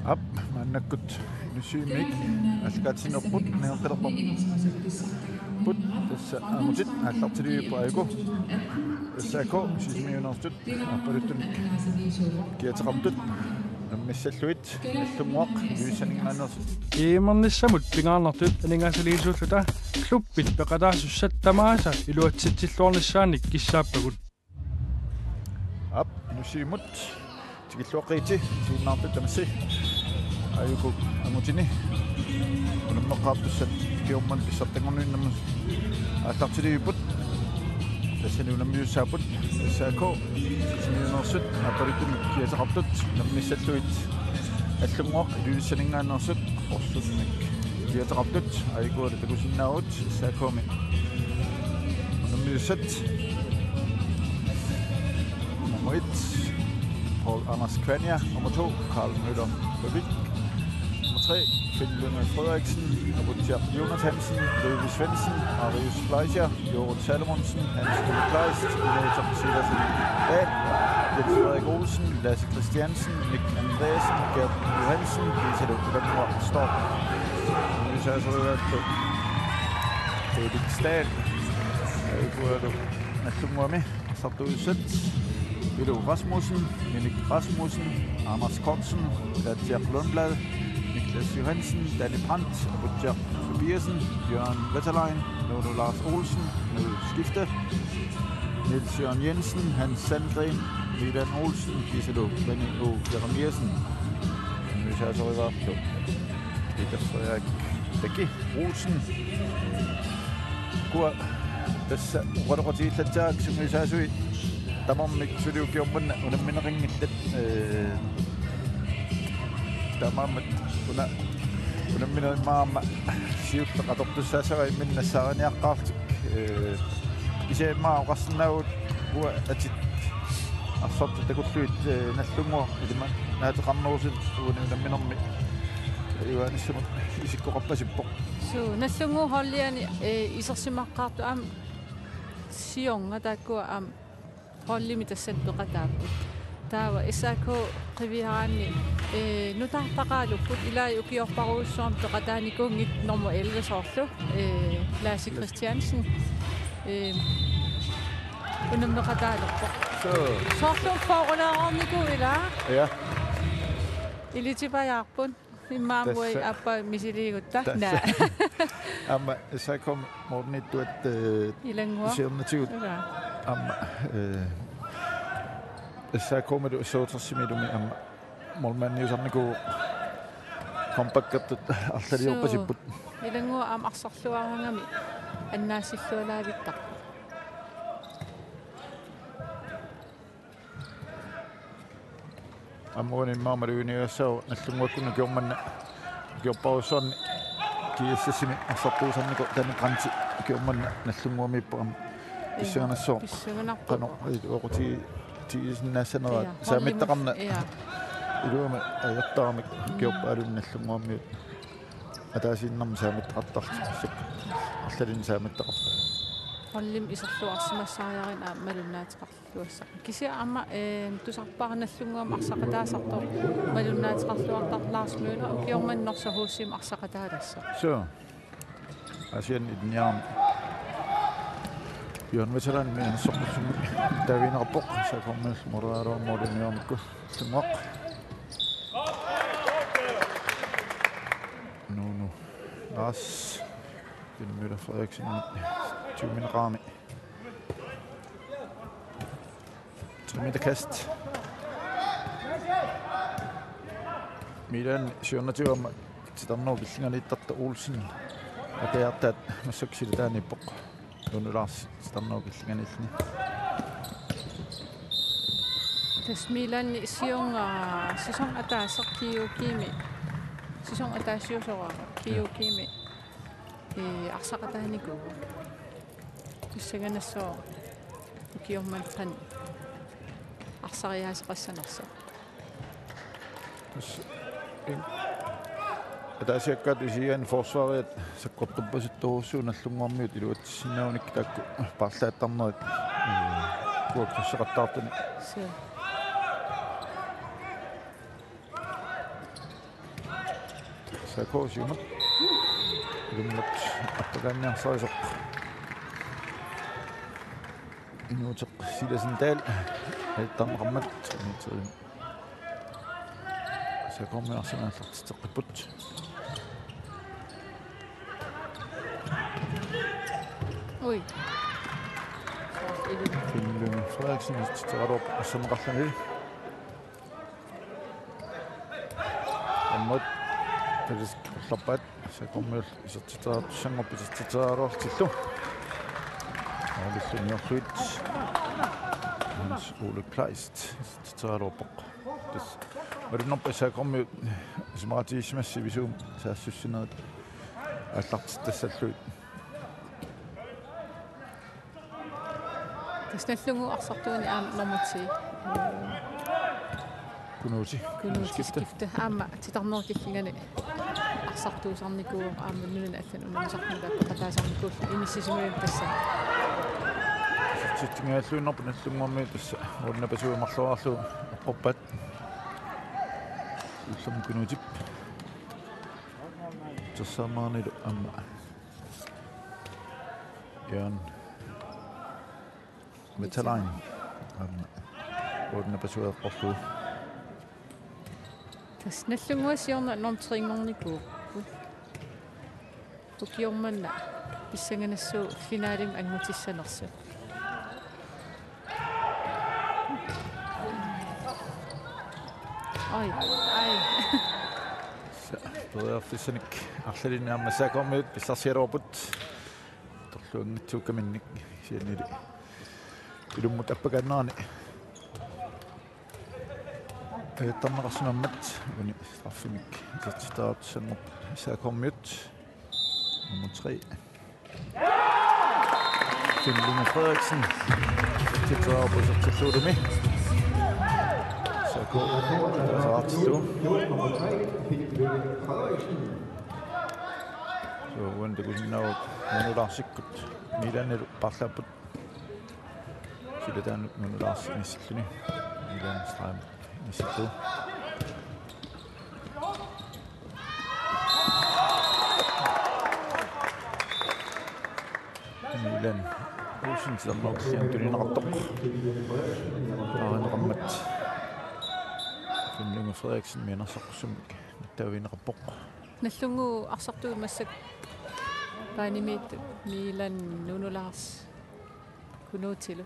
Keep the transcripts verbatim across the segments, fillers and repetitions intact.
Aap, maannakkut Inussivimmiit aallakaatitsinerput aningaasaliinerput. Tassa angutit aallartilivippoq aajuku. S A K Sisimiuneersut aappaluttunik kiateqartut unammissallugit Nagdlunguaq Ilulissaninngaanneersut. G M-ernissamut pingaarnertut aningaasaliisuulluta klubbit peqataasussat tamaasa iluatsitsilluarnissaannik kissaappagut. Aap, Inussivimmiit tikilluaqqiiti, isiginnaartut tamassi. Aajuku angutini unammeqqaartussat ukiormanna pissartanngorniunnermi aallartilivipput. Tassani unammisussaapput S A K Sisimiuneersut aappaluttunik kiateqartut unammissallugit Nagdlunguaq Ilulissaninngaanneersut qorsusumik kiateqartut. Aajuku takusinnaavugut S A K-mi unammisussat. Nummer et, Paul Anders Kvania. Nummer to, Karl Møller Løvik. Nummer tre, Finn Lynge Frederiksen, Abutjak Jonathansen, Ludvig Svendsen, Marius Fleischer, Jorunn Salomonsen, Hans Ole Kleist, Ine Jakob Sivertsen Dahl, Jens Frederik Olsen, Lasse Christiansen, Nick Andreasen, Gert Johansen, Gisela Ulanua Storm. Nagdlunguaq Felix Dahl. Aajuku Nagdlunguami arsartuussat: Pilo Rasmussen, Minik Rasmussen, Anders Kortsen, Latsiak Lundblad, Niklas Johansen, Danny Brandt, Abutjak Tobiassen, Jørgen Wetterlein, Nono Lars Olsen, Knud Skifte, Niels Jørgen Jensen, Hans Sandgren, Milan Olsen, Giselo Benny O. Jeremiassen. Nagdlunguaq Peter Frederik Bække Olsen. Ukua tassa oqaloqatigiillatsiarakku sungiusaasui tamarmik suli ukiormanna unammineqanngitsut, ee, taamaammat una unammineq immaqa aamma siulleq atortussaassavaa imminut nassaariniaqqaarlutik, ee, kisianni immaqa oqarsinnaavugut ukua atit arsartut takullugit, ee, Nagdlunguaq ilimannaateqarnerusut uani unamminermi taagaanissamut isikkoqarpasippoq. Suu, Nagdlunguup holdiani, ee, isersimaqqaartut aamma siorna taakkua aamma holdimi tassani peqataapput. Taava S A K qiviaraanni, ee, nutaartaqaalupput, ilai ukiorparujussuarni peqataanikuunngitsut nummer elleve soorlu, ee, Lasse Christiansen, ee, unammeqataalerpoq. Suu. Soorlu fyrrelaareernikuuvoq ilaa. Ja. Ilitipajaarput. Immaqa tassa. Aappaa misiliigutta. Tassa. Naa. Aamma S A K-mi målmandittuat, ee, Ilannguaq. Siornatigut. Ilaa. Aamma, ee, S A K-milu S otteogtres-imilumi aamma målmandiusarnikuuvoq, comebackertut arlaliorpasipput. Suu. Ilannguaq aamma arsarluaraangami annaasillualaavittarpoq. Aamma uani immaqa maluginiagassaavoq Nagdlunguakkut ukiormanna, ukiorparujussuarni G S S-imi arsartuusarnikoq Danny Brandt ukiormanna Nagdlunguamiippoq aamma. Pissanganassaaq. Pissanganarpoq. Qanoq, ii, oqutigisinnaassaneraat. Ja, saamittaqarna. Ja. Iluamik ajortaramik ukiorpaalunni Nagdlunguamiut ataasiinnarmik saamittaqartarlutik. Arlalinnik saamittaqartarlutik. Holdimi iserluarsimassariaqarani aamma malunnaateqarluassaaq. Kisianni aamma, ee, tusarpara Nagdlunguami arsaqataasartoq malunnaateqarluartartoq Lars Møller ukiormanna Norsaq H C-mi arsaqataalassaaq. Suu. Aasianni ilinniarami Jørgen Vesterlandimit anersoqqussummik taavigineqarpoq, S A K-milu målerialuarmut målimiornikku. Nagdlunguaq. Nuunu Lars. Finn Møller Frederiksen. Tyve minutter. Tre meter kast. Milan siornatigut aamma titarnerup killinganiittartoq Olsen. Atajartaat massakkut silataaniippoq. Nuunu Lars titarnerup killinganiilluni. Tassa Milanip siorna sæson ataaseq G O G-mi. Sæson ataasiusoraara G O G-mi. Ee, arsaqataanikuuvoq. Pissanganassaaq ukiormanna qanoq arsariaaseqassanersoq. Tassa, in-, ataasiakkaatut isigigaanni forsvariat sakkortuppasittorujussuuvoq Nagdlunguarmiut iluatsissinnaagunik taakku paarlaattarnerit, ee, kuakkusseqattaartuni. Suu. S A K siumut. Ilummut appakaanniarsarisoq. Inuuteq Silasen Dahl. Aattarneqarmat. S A K-mi arsenal aallartitseqqipput. Ui. Finn Lynge Frederiksen isertitseraluarpoq arsamaqarluni. Ammut Petersen qullerpaat S A K-miut isertitseraluartussanngorput isertitseraluartillu. Aalisuniorluit Hans Ole Kleist isertitseraluarpoq. Tassa malunnarpoq S A K-miut isumaqatigiissimasut sivisuumik saassussinerit aallartitassallugit. Tassa Nagdlunguup arsartuuni aamma nummer ti. Kunuuti. Kunuuti skifte. Skifte. Aamma titarnerup killingani arsartuusarnikuuvoq aamma nunani allani unammisartunut peqataasarnikuulluni inissisimajuit tassa. Isertitsinngilluinnarpoq Nagdlunguami tassa uunga napasuit marluarlu eqqorpaat. Ullumi Kunuutip. Tassaamaanilu aamma. Jan Metalain. Aamma. Uunga napasuit eqqorlugu. Tassa Nagdlunguaq siorna nummer tre-nngornikuupput. Ukioq manna pissanganassaaq finalimi angutissanersut. Oj, oj. Sa-, periarfissanik arlalinni aamma S A K-miut pissarsigaluarput. Atorluanngitsuukkaminnik kisiannili ilummut appakaannerani. Aattarneqarsimammat uani straffimik isertitseraluartussanngorput S A K-miut. Nummer tre. Finn Lynge Frederiksen. Isertitseraluarpoq isertitsillumi. S A K. Tasaartillugu. Suu, uani takusinnaavoq Nuno Larsikkut Milanilu paarlaapput. Silataanut Nuno Larsen inissilluni. Milan Strand inissillugu. Milan Olsen titarnerup killingani tunineqartoq. Paarineqarmat. Finn Lynge Frederiksen mianersoqqussummik nittaavigineqarpoq. Nagdlunguup arsartuut massakkut baanimiittut Milan, Nuno Lars, Kunuutilu.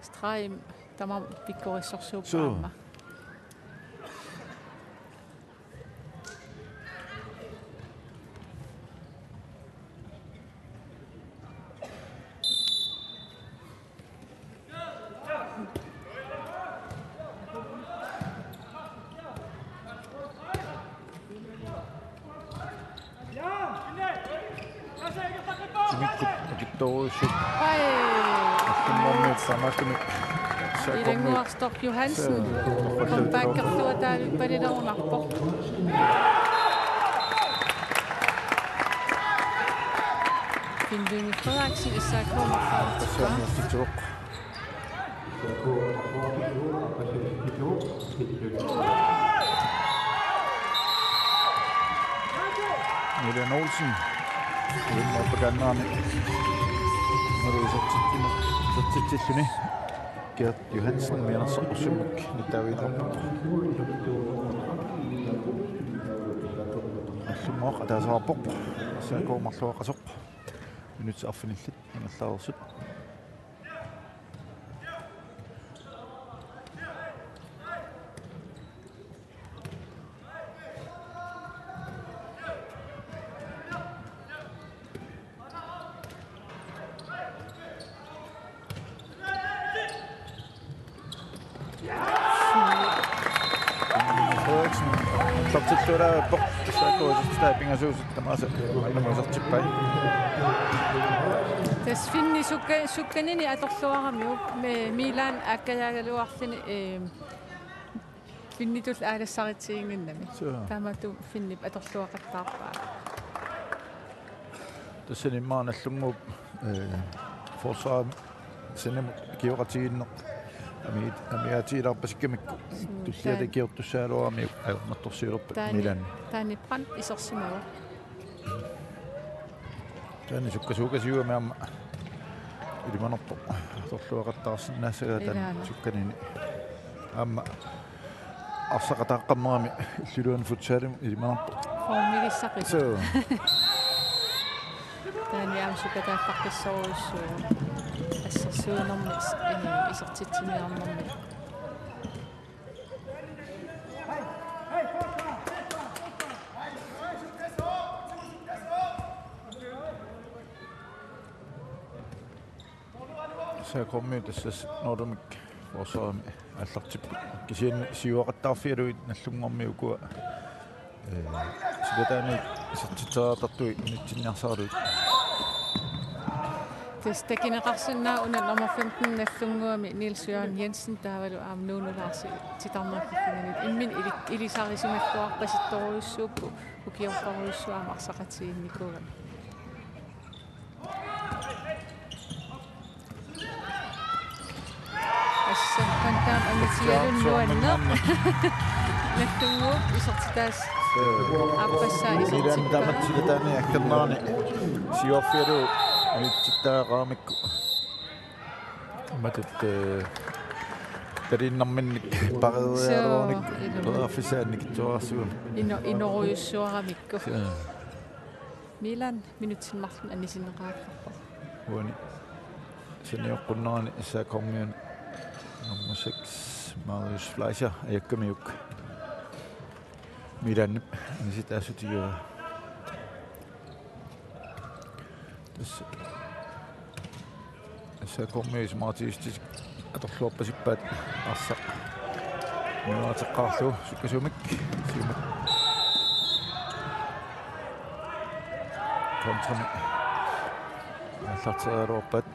Stregimi tamarmik pikkorissorsuupput. Suu. Aamma. Timikkut akittorujussuupput. Oj. Arfininngorniit taamaattumik S A K-miut. Ilannguaq Storch Johansen. Suu. Comeback-erlugu taavippalerunarpoq. Finn Lynge Frederiksen, S A K marloriartorpoq. Tassa isertitsivoq. Milan Olsen. Uimma appakaannerani. Malu isertitsilluni. Isertitsilluni. Gert Johansen mianersoqqussummik nittaavigineqarpoq. Nagdlunguaq ataaseqarpoq. S A K marluaqqasoq. Minutsit arfinillit ingerlareersut. Frederiksen, kloptilluulaarpoq, S A K isertitaat pingasuusut tamaasa maannamut isertippai. Tassa Finni sukka-, sukkanini atorluaramiuk, me-, Milan aakkajaagaluarluni, eh, Finnitut aalassaritsiginnginnami. Suu. Taamatut Finnip atorluaqattaarpaa. Tassani immaqa Nagdlunguup, eh, forsvarip sanimut ikioqatigiinneq Amiit, amiaatiilaarpasikkamikku. Suu, tulliata taanna ikiortussaagaluarami ajornartorsiorpat taanna, Milan. Taanna Brandt isersimavoq. Taanna sukkasuukasiugami aamma ilimanarpoq. Atorluaqattaarsinnaassagaat taanna. Ilaana. Sukkanini. Aamma arsaqataaqqammerami illuliani futsalimi ilimanarpoq. Formilissaqi. Suu. Taanna aamma sukkataaffeqqissorujussuuvoq. Assersuinermi is-, eh, isertitsiniarnermi. S A K-miut tassa nuutamik forsvarimi aallartipput. Kisianni siuaqattaarfigalugit Nagdlunguarmiut ukua, eh, silataaniit isertitseriartartui unitsinniarsaralugit. Tassa takuneqarsinnaavoq una nummer femten Nagdlunguami Niels Jørgen Jensen taavalu aamma Nuunu Larsi titarneqarfiginit. Imminut ili-, ilisarisimalluarpasittorujussuupput ukiortorujussuit aamma arsaqatigiinnikuugami. Assakkantaam angitigalun nuanneq. Nagdlunguup isertitaas. Aappassaa isertippaa. Milan tamatsilataani akkernerani siuarfigalugu unitsittagaqaramikku. Matut, eh, taliinnarminnik pareeriarunik. Suu, ilumut. Periarfissaannik ittuarassuun. Ino-, inorujussuaramikku. Suu. Milan minutsini marlunni anisinneqarpoq. Uani sanioqqunnerani S A K-miuni nummer seks, Marius Fleischer, ajakkamiuk. Milan anisitaassutigaa. Tassa S A K-miut isumaqatigiissutisi atorluarpasippaat arsaq. Nuannateqqaarlugu sukkasuumik. Siumut. Kontrami. Aallarteriaraluarpaat.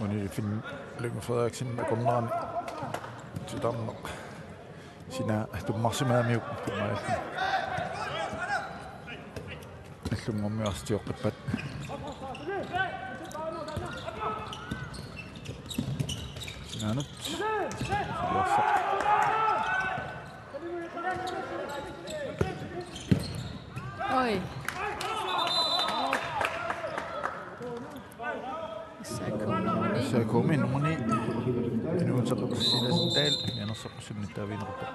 Uani Finn Lynge Frederiksen akornarani titarneq sinaa tummarsimaamiuk. Nagdlunguarmiut arsaq tioqqippaat. Sinaanut. Oj. S A K nummer ni. S A K-mi nummer ni. Inuuseq Silasen Dahl, Janus Sokkusunni taaviinerput.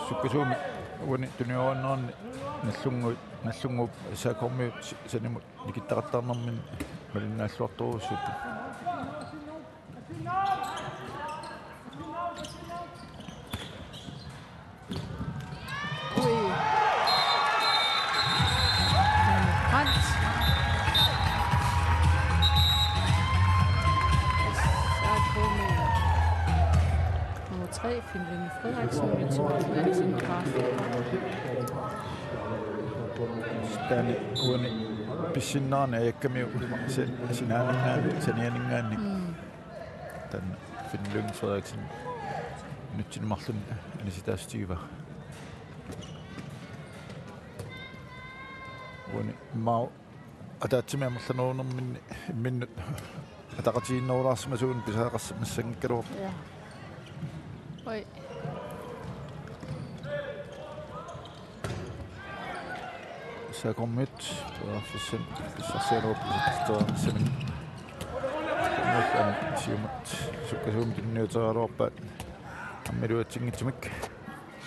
Sukkasuumik uani tuniuaannerani Nagdlunguup, Nagdlunguup S A K-miut s-, sanimut nikittaqattaarnerminni malinnaalluartorujussuupput. Ui. Hans. S A K-mi nummer tre, Finn Lynge Frederiksen, Jens Martin Hansen, Carsten. Taanna uani pissinnaani ajakkamiuk si-, sinaaninngaanniit, sanianinngaanniit. Mm. Taanna Finn Lynge Frederiksen minutsini marlunni anisitaassutigaa. Uani immaqa ataatsimik amerlanerunerminni imminnut ataqatigiinnerulaarsimasuunik pisariaqarsimassanngikkaluarpoq. Ja. Oj. S A K-miut periarfissanik pissarsiaraluarput isertitseriarnissaminnik. Siumut sukkasuumik tunniuteriaraluarpaat aamma iluatsinngitsumik.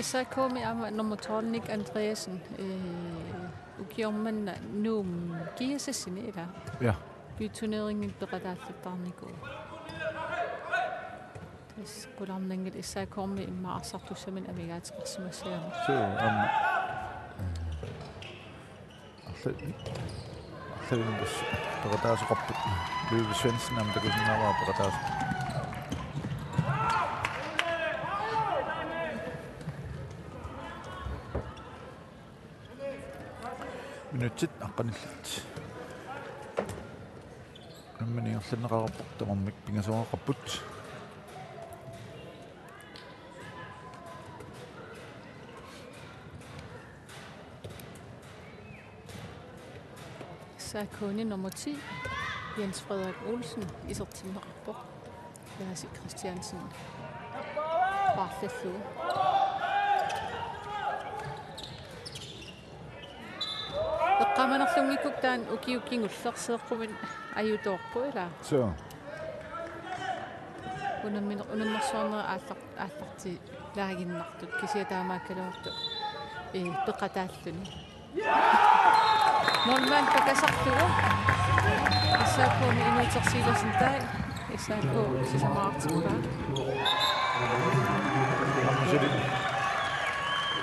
S A K-mi aamma nummer tolv Nick Andreasen, eh, ukioq manna Nuummi G S S-ini, ilaa? Ja. Bytuneringimik peqataallattaarnikuuvoq. Tassa qularnanngilaq, S A K-mi immaqa arsartussaminnik amigaateqarsimassagamik. Suu, aamma. Arla-, arlalinnik tassa peqataasoqarpoq. Lyve Svendsen aamma takusinnaavara peqataasoq. Minutsit aqqanillit. Unammineq ingerlanneqarpoq, tamarmik pingasoriaqarput. S A K-ni nummer ti, Jens Frederik Olsen, isertinneqarpoq. Laasi Christiansen paarlallugu. Eqqaamanerlunngikkukku taanna ukiut kingulleq seeqquminnga ajutoorpoq, ilaa? Suu. Unammin-, unammersuarnerit aallar-, aallartilaaginnartut, kisianni taamaakkaluartoq, ee, peqataalluni. Målmand pakasarlugu. S A K-mi inuutersiilasintai. S A K sisamaqartippaa. Aamma suli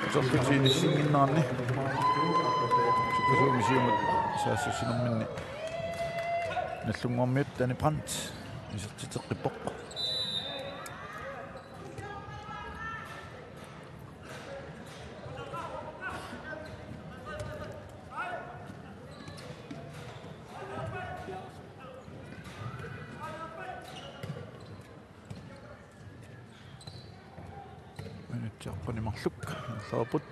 isertitsinissinnginneranni. Sukkasuumik siumut saassussinerminni Nagdlunguarmiut Danny Brandt isertitseqqippoq. Minutsit aqqaneq marluk ingerlareerput.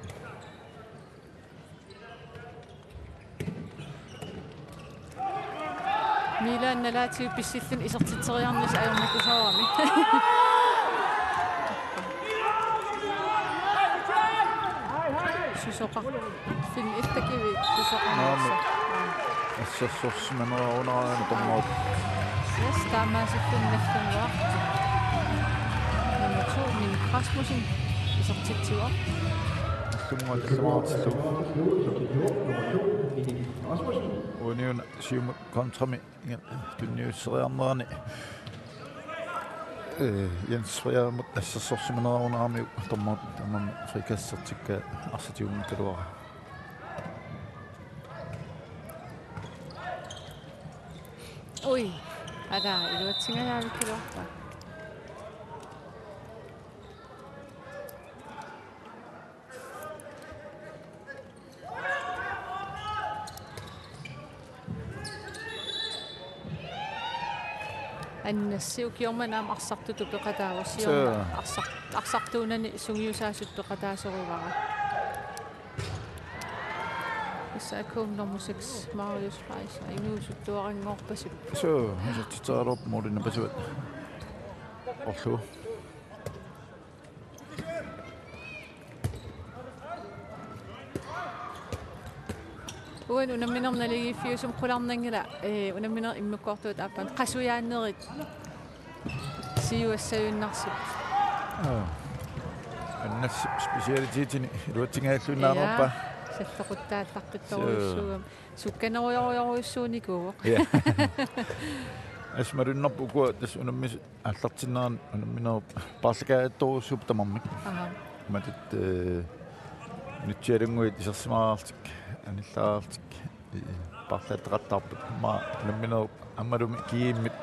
Milan nalaatigut pissilluni isertitseriarnissaq ajornakusoorami. Susoqarfik ittakivi susoqarnissaq. Naamik. Assersorsimanerarunaraanni dommerit. Yes, taamaasilluni Nagdlunguaq. Nummer to, Minik Rasmussen, isertitsivoq. Nagdlunguaq tallimaartillugu. Uaniuna siumut kontrami tunniusseriarnerani, ee, Jens Frederikimut assersorsimanerarunaramiuk dommerit tamanna frikassertikka arsaq tigunngikkagaluarpaa. Ui, ala, iluatsingajavikkaluarpaa. Annassi ukioq manna aamma arsartutut peqataavoq, siorna. Suu. Arsar-, arsartuunani sungiusaasutut peqataasorivara. S A K nummer seks, Marius Fleischer, inuusuttuaranngorpasippoq. Suu, isertitseriarlugu måli napasivat. Orlu. Uani unamminermi naligiiffiusumik qularnanngilaq, ee, unamminerit immikkoortuata aappaa qasujaannerit siuassajunnarsut. Aa. Annassi specialitetinik iluatsingajalluinnaanerpaa. Ja, salloquttaallaqqittorujussuugami. Suu. Sukkanerujorujorujussuunikuuvoq. Ja. Asmalunnarpoq ukua tassa unammisut aallartinneranni unamminerup paarlakaajattorujussuupput tamarmik. Aha. Imatut, eh, nutsialunnguit isersimareerlutik, anillaraarlutik, eh, paarlaattoqattaarput. Aamma unamminerup aammalumi G M-ip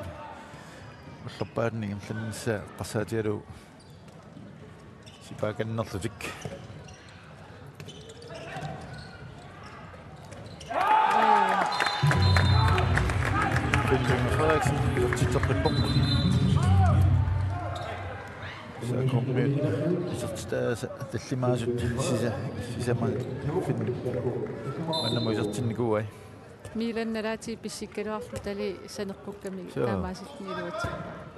ullorpaalunik ingerlannissaa eqqarsaatigalugu sipaakannerlutik. Finn Lyngø Frederiksen isertitseqqippoq. S A K-miut isertitaasa tallimaasut sisa-, sisamat Finn mannamut isertinnikuuai. Milan nalaatigut pissikkaluarlugu tali saneqqukkamik. Suu. Taamaasilluni iluatsinngilaq.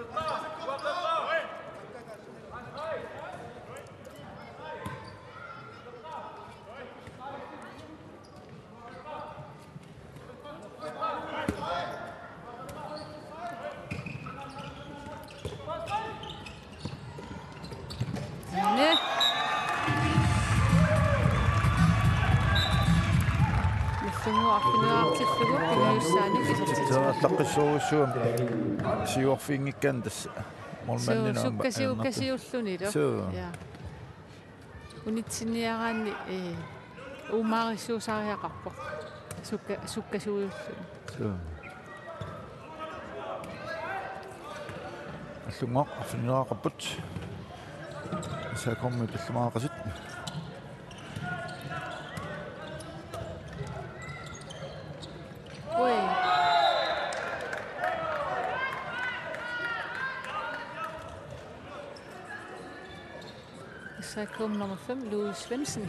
Ane. Nagdlunguaq arfineq-pingaartillugu pingajussaanik isertitseqarpoq. Aallaqqissorujussuugami siuarfiginngikkaanni tassa målmandinik aamma sukkasiukkasiullunilu. Suu. Ja. Unitsinniaraanni, ee, uumaarissuusariaqarpoq. Sukka-, sukkasuujulluni. Suu. Nagdlunguaq arfineq-pingaarput. S A K-miut tallimaaqasut. Ui. S A K nummer fem, Louis Svendsen.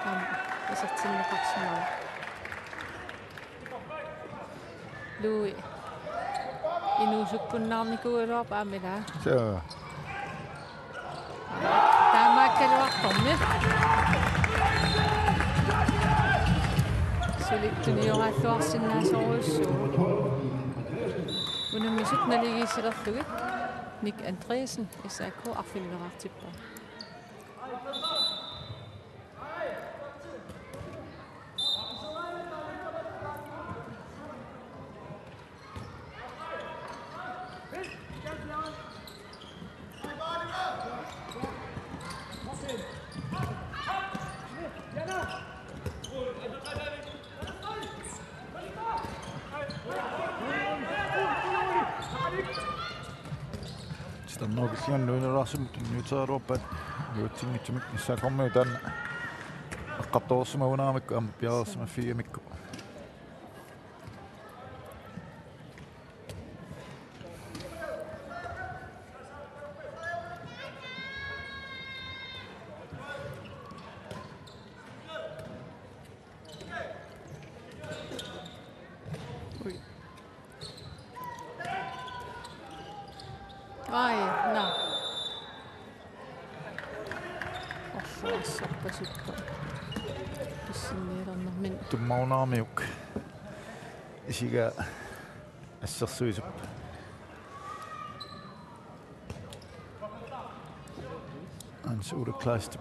Aamma isertinneqarsimavoq. Louis. Inuusukkunnaarnikuugaluarpoq aamma ilaa. Suu. Taamaakkaluartormi. Suli tunioraalluarsinnaasorujussuuvoq. Unammisut naligiissilerlugit Nick Andreasen, S A K, arfinileraartippaa. Titarnerup killingani nuinalaarsimmut tunniutereerpat iluatsinngitsumik S A K-kormiut taanna eqqartoreersimagunaaramikku aamma piareersimaffigigamikku. Ui. Ai, naa. Orsuarsorpasippoq. Pissinniilernermini. Tummaunarmiuk. Isiga assersuisup. Hans Ole Kleist.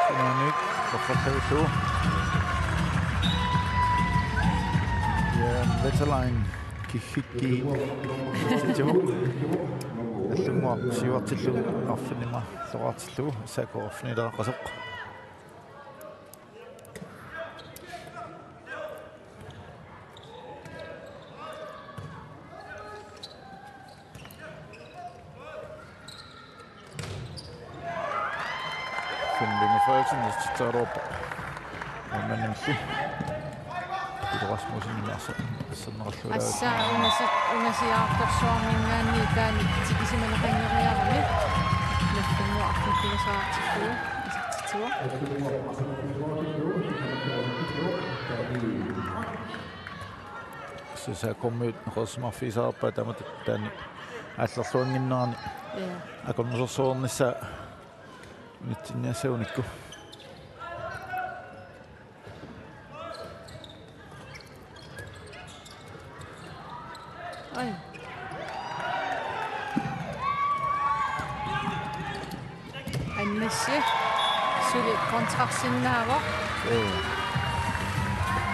Sinanik, torrallagillugu. Ja, Veterline, Kiffikki. Nallunguaq siuartillugu arfineq-marloraartillugu, S A K arfinileraqqasoq. Finn Lynge Frederiksen, isertitsereerpoq. Aamma Nancy. Peter Rasmussen, Lars Asserneqarlugu. Assa, ungasi-, ungasiartorsuarminngaanniit taanna tikisimaneqanngeriarami. Nallunguaq arfineq-marloraartillugu isertitsivoq. S A K-kormiut neqeroorsimaarfigisarpaat taamatut taanna aallerluannginnerani. Ja. Akornusersuarnissaa unitsinniassagunikku. Ai. Annassi suli kontrarsinnaavoq. Ee.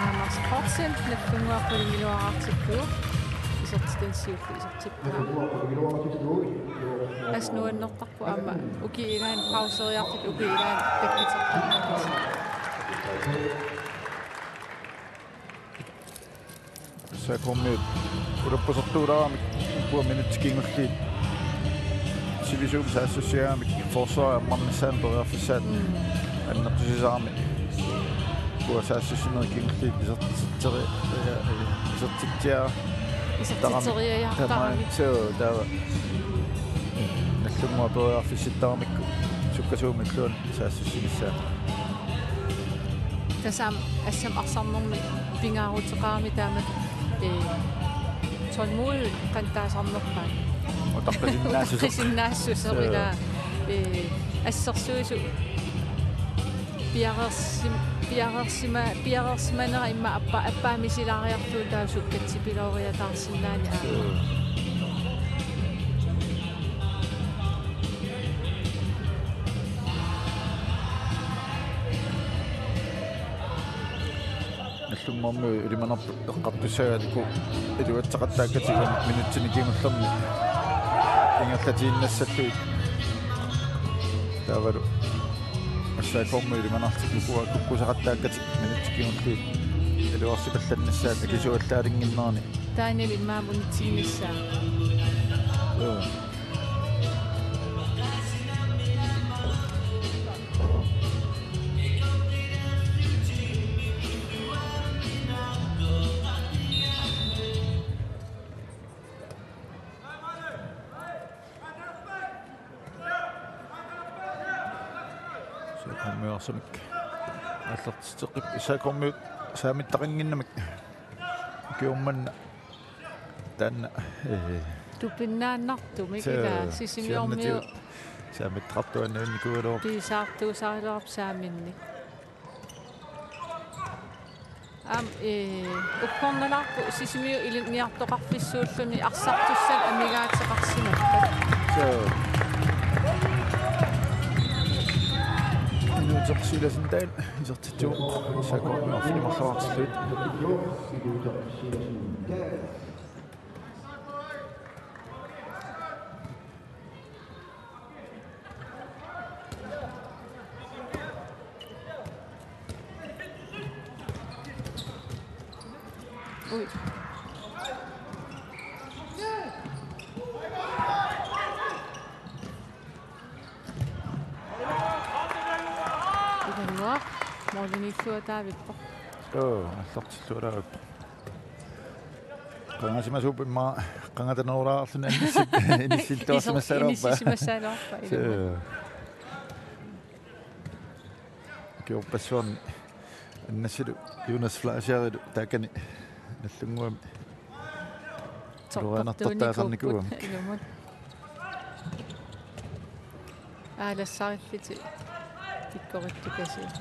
Anders Poulsen, nallunguaq qulingiluaraartillugu. Isertitani siulleq isertippaa. Assut nuannertarpoq aamma. Ukiup ilaani pauseriarluta ukiup ilaani takkuttoqartarpugut. S A K-kormiut ulappusertuulaarami ukua minutsit kingulliit sivisuumik saassussigamik forsvarip ammarnissaanut periarfissaat. Mm. Annertusisarami ukua saassussinerit kingulliit isertitseri-, isertitsiar-, isertitseriajaartaramik. Suu, taava Nallunguaq periarfissittaramikku sukkasuumik illuanut saassussinissaa. Tassami assami arsarnermi pingaaruteqarami taama, ee, tålmodighed qanoq taasarnerpaat. Utaqqisinnaassuseq. Utaqqisinnaassuseq. Suu. Ilaa, ee, assersuisut piareersim-, piareersima-, piareersimanera immaqa appa-, appaa misilaariarlugu taava sukkatsipilooriataarsinnaaneq aamma. Suu. Nallunguarmiut ilimanarput eqqartussagaat uku iluatsaqattaakkatik minutsini kingullerni ingerlatiinnassallugit. Taavalu S A K-kormiut ilimanartut ukua kukkusaqattaakkatik minutsit kingulliit iluarsipallannissaat akisuallaalinnginnerani. Taanna immaqa unitsiinissaa. Joo. Kommiorsamik. Aallartitseqqippoq S A K-miut saamittaqannginnamik. Ukiormanna taanna, ee, tupinnaannartumik. Suu, ilaa Sisimiormiut siornatigut saamittaqartuaannaviginakuugaluarput. Piisaartuusaraluarput saaminnik. Aamma, ee, uggornalaarpoq Sisimiut ilinniartoqarfissuulluni arsartussanik amigaateqarsimappat. Suu. Inuuteq Silasen Dahl isertitsivoq S A K-miut arfineq-marluk artillugu. Ui. Ilanngua, målimiilluataavippoq. Joo, aallartilluataavippoq. Qangasimasuup immaqa qangatanerulaarluni inissi-, inissilluarsimassagaluarpaa. Inissi-, inissisimassagaluarpaa, ilumut. Suu. Ukiorpassuarni Annasilu Jonas Fleischerip taakani Nagdlunguami tortortuunikuupput, iluanartortaasarnikuugamik. Ilumut. Aalassarillutik pikkorittukasiit.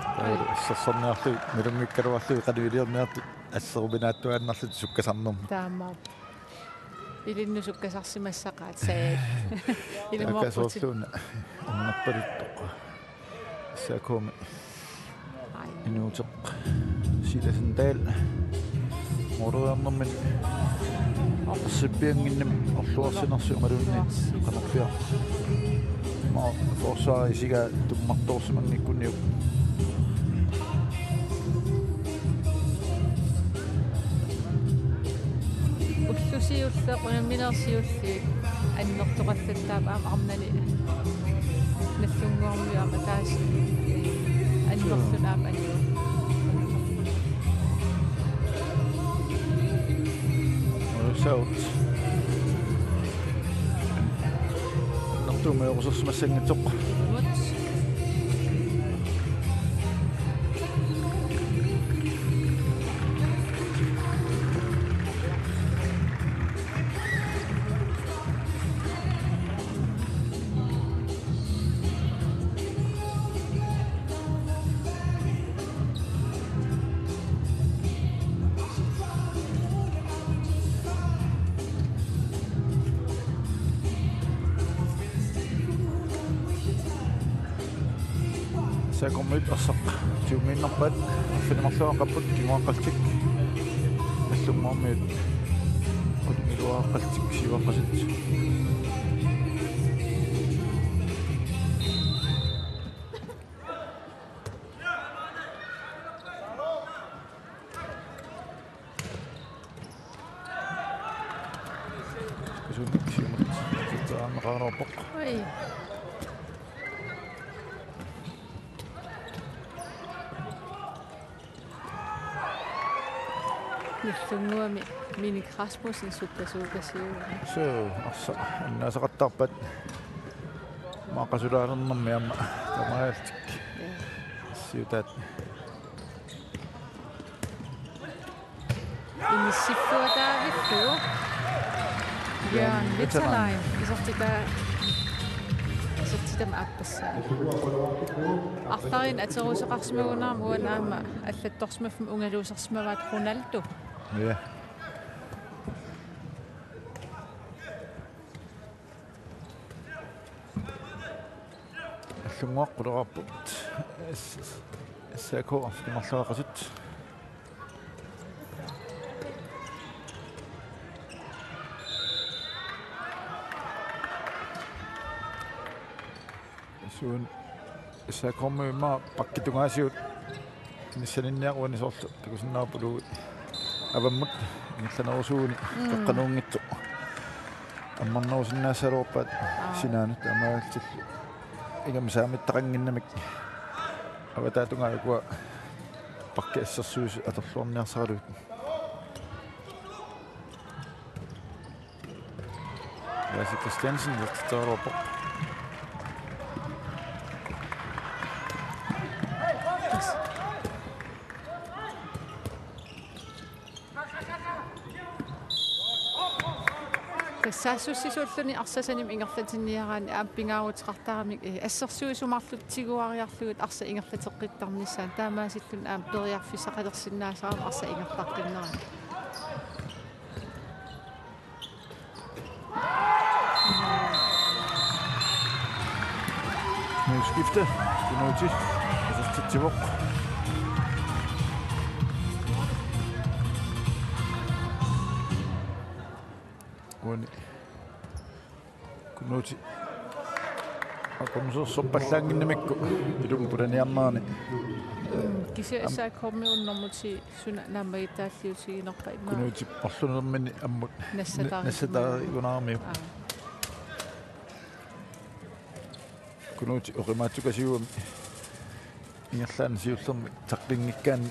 Taavalu assersorniarlugit nalunngikkaluarlugit qanoq iliorniartut asseruminaattuaannarlutik sukkasarnermut. Taamaappoq. Ilinnut sukkasarsimassaqaat saat. Ilumoorputit. Taakaasoorluuna annerpaluttoq. S A K-mi. Ai. Inuuteq Silasen Dahl. Måleriarnermini arsippiannginnami orluarsinersi imaluunniit qanorpiaq. Aamma forsvarip isigaa tummartoorsimanngikkunniuk. Ullut siulliit, unamminerit siulliit annertoqallattaarput aamma arnani Nagdlunguarmiut aamma taasi annertuut aamma anivoq. Saut. Annertuumik ajoqusersimassanngitsoq. S A K-miut arsaq tyvemiinnarpaat, arfineq-marluk aaqqapput, kinguaqqallutik Nagdlunguarmiut qulunngilluaqqallutik siuaqqasut. Kisuunnik siumut sitsaarneqaraluarpoq. Ui. Nagdlunguami Minik Rasmussen sukkasuukasiuvoq. Suu, arsaq annaasaqattaarpaat. Maaqasulaalernermi aamma tamaaltik. Ja. Siutaat. Inissilluataavillugu. Jørgen Veterlein. Isertitaa-, isertitami aappassaa. Arlalinnik ateruuseqarsimagunarpoq, uani aamma allattorsimaffimmi ungaluusersimavaat Ronaldo. Ja. Nagdlunguaq quleqarput. S-, S-, S A K arfineq-marluk aaqqasut. Suun S A K-mi immaqa bakkit tungaasigut inissaninniarlugit soorlu takusinnaavarput avammut ingerlanerusuuguni. Mm. Qeqqanuunngitsoq ammarnerusinnaassaluarpaat. Aa. Sinaanut taamaalillutillu. Ingammik saamittaqannginnamik avataata tungaanut ukua bakkit assersuisut atorluarniarsaralugit. Lasse Christiansen isertitseraluarpoq. Saassussisuulluni arsaq sanimut ingerlatinniaraanni aamma pingaaruteqartaramik, eh, assersuisumarlu tiguariarlugit arsaq ingerlateqqittarnissaanut, taamaasilluni aamma periarfissaqalersinnaasarami arsaq ingerlaqqinnerani. Målskifte. Kunuuti isertitsivoq. Uani Kunuuti aqunsersorpallaannginnamikku ilummut pulaniarnerani. Kisianni S A K-mi unnummut suna naammagittaalliutiginerpa immaqa. Kunuuti orlunermini ammut nassataarigunaarmiuk. Nassataarigunaarmiuk. Aa. Kunuuti oqimaatsukasiugami ingerlaannaq siullermik tacklinngikkaanni.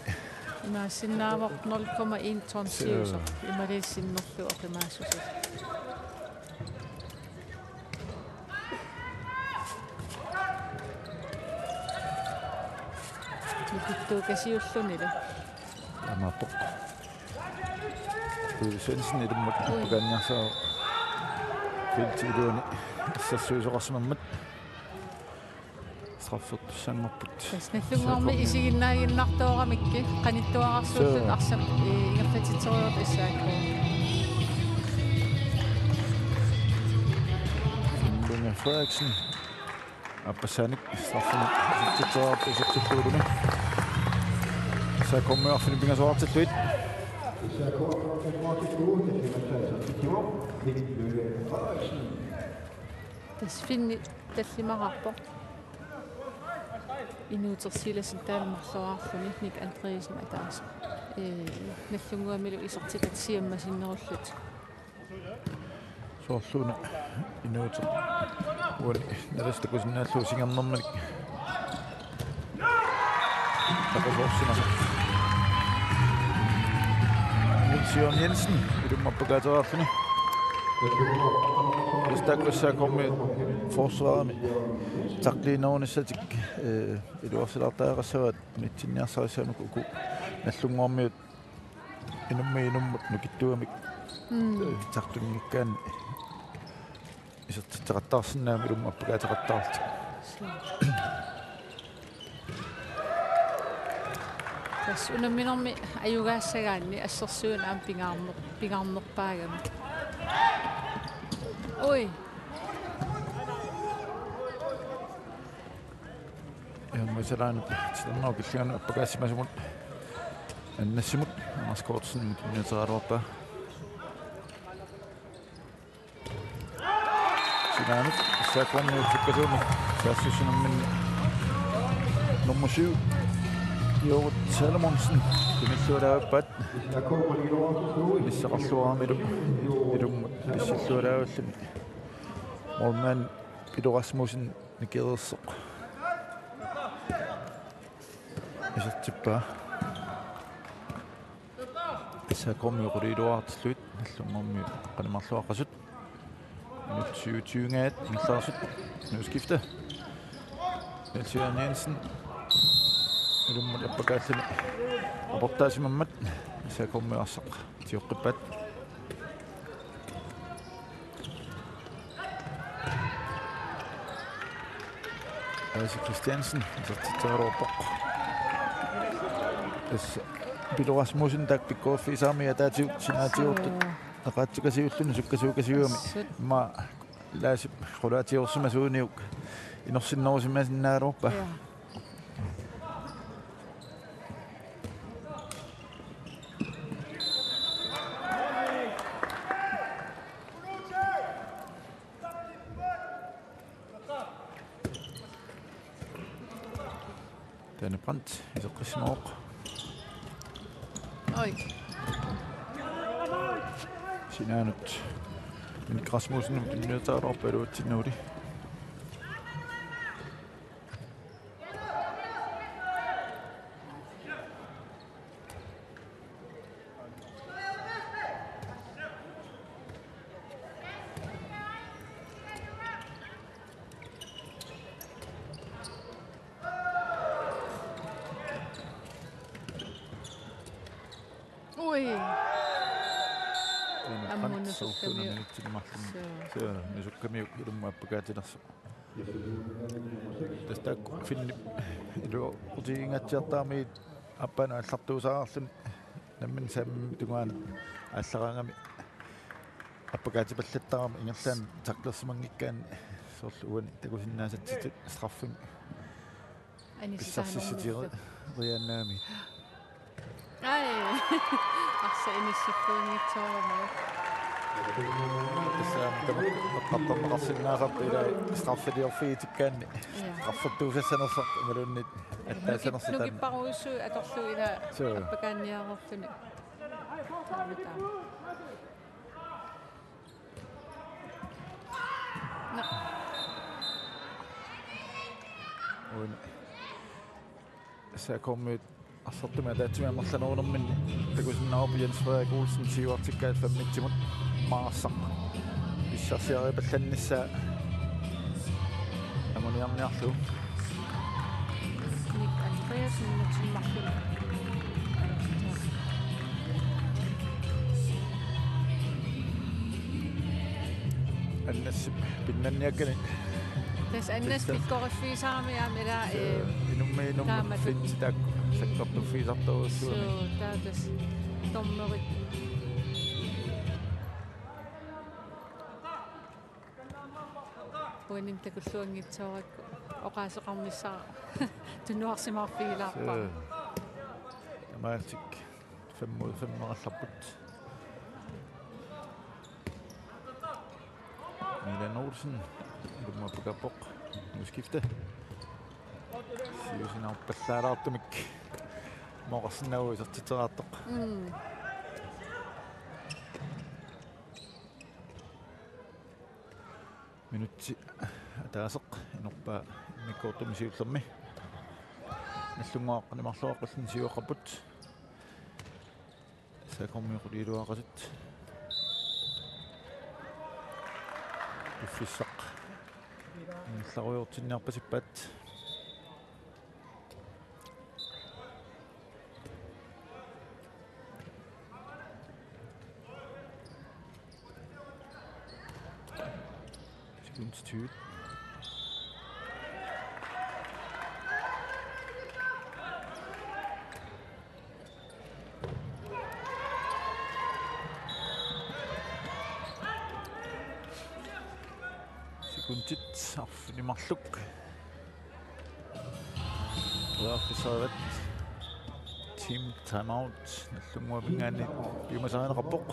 Imaassinnaavoq nul komma en ton siusoq. Imaluunniit sinnerlugu oqimaassuseq. Nukittuukasiullunilu. Taamaappoq. Ole Svendsen ilummut appakaanniarsaavoq. Feltip iluani assersuisoqarsimammat. Straffertussanngorput. Tassa Nagdlunguarmi isiginnaaginnartooramikkit qanittuararsuullutik arsaq, eh, ingerlatitsereerput S A K. Lynge Frederiksen. Aappassaannik straffimut isertitsereerput isertillugulumi. S A K-mi arfineq-pingasoqartillugit. Tassa Finn tallimararpoq. Inuutersiilasin taanna marloriarluni Nick Andreasen ataaseq. Ee, Nagdlunguamilu isertitat siammasinnerullutik. Soorluuna inuuteq uani nalista kusinnaallugu singernermik. Takosoorsimasoq. Niels Jørgen Jensen, ilummut appakaatereerluni. Istaakku S A K-mi forsvarimi tackliinerunissatik, eh, iluarsilaartariaqassavaat unitsinniarsarissagamikku uku Nagdlunguarmiut inummit inummut nukittuumik, mm, eh, tacklinngikkaanni isertitseqattaarsinnaammat ilummut appakaateqattaarlutik. Tassa unamminermi ajugaassagaanni assersuut aamma pingaarner-, pingaarnerpaagami. Ui. Ilummut salaanut titarnerup killingani appakaassimasumut Annassimut Anders Kortsenimut tunniuteriaraluarpaa. Sinaanut S A K-miut sukkasuumik saassussinerminni nummer syv, Jorut Salomonsen, tunillualaarpaat. Nissaqarluaramilu ilummut pissillualaarluni. Målmand Peter Rasmussen nikireersoq isertippaa. S A K-mi quliiluartillugit Nagdlunguarmiut qanimarluaqqasut. Minut syvogtyve-ngat ingerlareersut. Målskifte. Niels Jørgen Jensen. Ilummut appakaalluni aportaasimammat S A K-mi arsaq tioqqippaat. Aasi Christiansen isertitseraluarpoq. Tassa Peter Rasmussen taakku pikkoriffigisarami ataatigut sinaatigut. Suu. Eqaatsukasiulluni sukkasuukasiugami. Assut. Immaqa Laasip qulaatiorsimasuuniuk inersinnerusimasinnaagaluarpaa. Ja. Danny Brandt iseqqissimavoq. Oi. Sinaanut Minik Rasmussenimut tunniuteriaraluarpaa iluatsinnagu. Ui. Ammut Torsuuna minutsinut marlunni. Suu. Suu, Nusukkamiuk ilummut appakaatilersoq. Tassa taakku Finnip iluaqutiginngatsiartaramiuk aappaanut aallartuusaarluni nammineq sammip tungaanut aallaraangami appakaatipallattarami ingerlaannaq tacklersimanngikkaanni soorlu uani takusinnaasatsitut straffimik Anisitaanermullu. Pissarsissutigiiaannarami. Ai. Arsaq inissilluunngitsoorami. Tassa aamma tamakku eqqartorneqarsinnaasarput ilaa straffiliorfigitikkaanni. Ja. Straffertuusassanersoq imaluunniit nuki-, attaasanersoq taanna. Nukipparujussuit atorlugit ilaa. Suu. Appakaanniareerluni. Taama taama. Nå. Uani S A K-miut arsartumik ataatsimik amerlanerulerminni takusinnaavarput Jens Frederik Olsen siuartikkaat femmitsimut Maarsaq pissarsiaripallannissaa anguniarniarlugu. Nick Andreasen, minutsimut marlunni. Annassip pinnanniakkani. Tassa Annas pikkoriffigisarami aamma ilaa, ee, inummiinut taamatut. Finsi taakku sakkortuffigisartorujussuugami. Suu, taava tassa dommerit. Uanim takulluanngitsoorakku oqaaseqarnissara tunuarsimaarfigilaarpara. Suu. Tamaaltik fem mod fem-erallarput. Milan Olsen, ilummut appakaappoq, udskifte. Siusinaarpallaalaartumik mooqarsinnaavugut isertitseraartoq. Mm. Minutsi ataaseq inorpaa immikkoortumi siullermi. Nagdlunguaq Nimarluaq ulluni siuaqqapput. S A K-miut qulit iluaqutaapput. Piffissaq ingerlarujoortinniarpasippaat. Sekundstyvet. Sekundit arfineq marluk. Periarfissarivat. Team timeout. Nagdlunguapinngaanniit piumasarineqarpoq.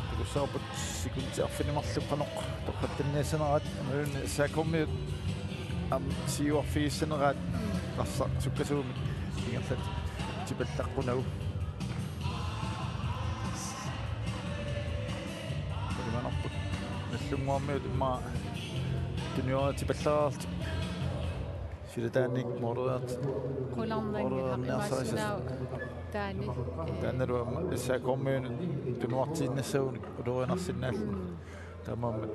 Takussavarput sekundit arfineq marluk qanoq torrattanniassaneraat, imaluunniit S A K-miut aamma siuarfigissaneraat, arsaq sukkasuumik ingerlatipallaqqunagu. Imanarput Nagdlunguarmiut immaqa tuniortipallaraartut. Silataannik mooreriartut. Qularnanngilaq. Mooreriarniarsarissat. Imaassinnaavoq taanna, ee. Taannalu aamma S A K-miunut tunuartiinnassagunik ulorianarsinnaalluni. Mm. Taamaammat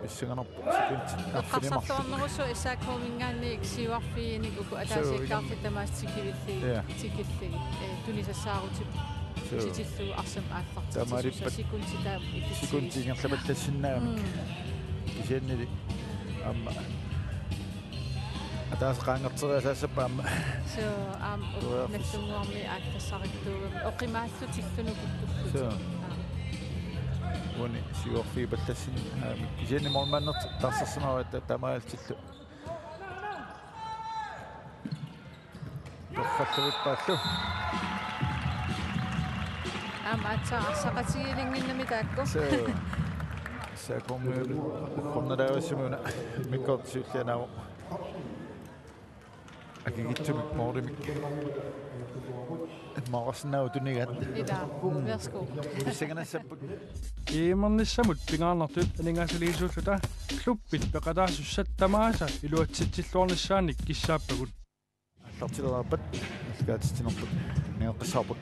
pissanganarpoq sekundit arfineq marluk. Eqqarsarluarnerussaaq S A K-minngaanniit siuarfiginik uku. Suu, ataasiakkaartut igan-, tamaasa tikivillugit. Ja. Tikillugit. Ee, tunisassaarutit. Suu. Titillugu arsamik aallartittussaavoq. Taamaalippata sekundit taama ikitsigis-. Sekundit ingerlapallassinnaammat. Mm. Kisiannili aamma ataaseq qaangerteriasaassappat aamma. Suu, aamma u-, periarfis-. Nagdlunguarmiut aallassarittuugami oqimaallutillu nukittullugit. Suu. Aamma. Uani siuarfigipallassinnaammat. Kisianni moormannertik taarsersimavaat ta-, taamaalillutillu. Torralluippaallu. Aamma aatsaat arsaqatigiilinnginnami taakku. Suu. S A K-miut uggornalaarissumik una immikkoortut siulliit anaavoq. Akikitsumik moorimik. Immaaqarsinnaavoq tunigaat. Ilaa, værsgo. Pissanganassapput. G M-ernissamut pingaarnertut aningaasaliisuulluta klubbit peqataasussat tamaasa iluatsitsilluarnissaannik kissaappagut. Aallartileraarpat, aallakaatitsinerput, niueqqissaarput.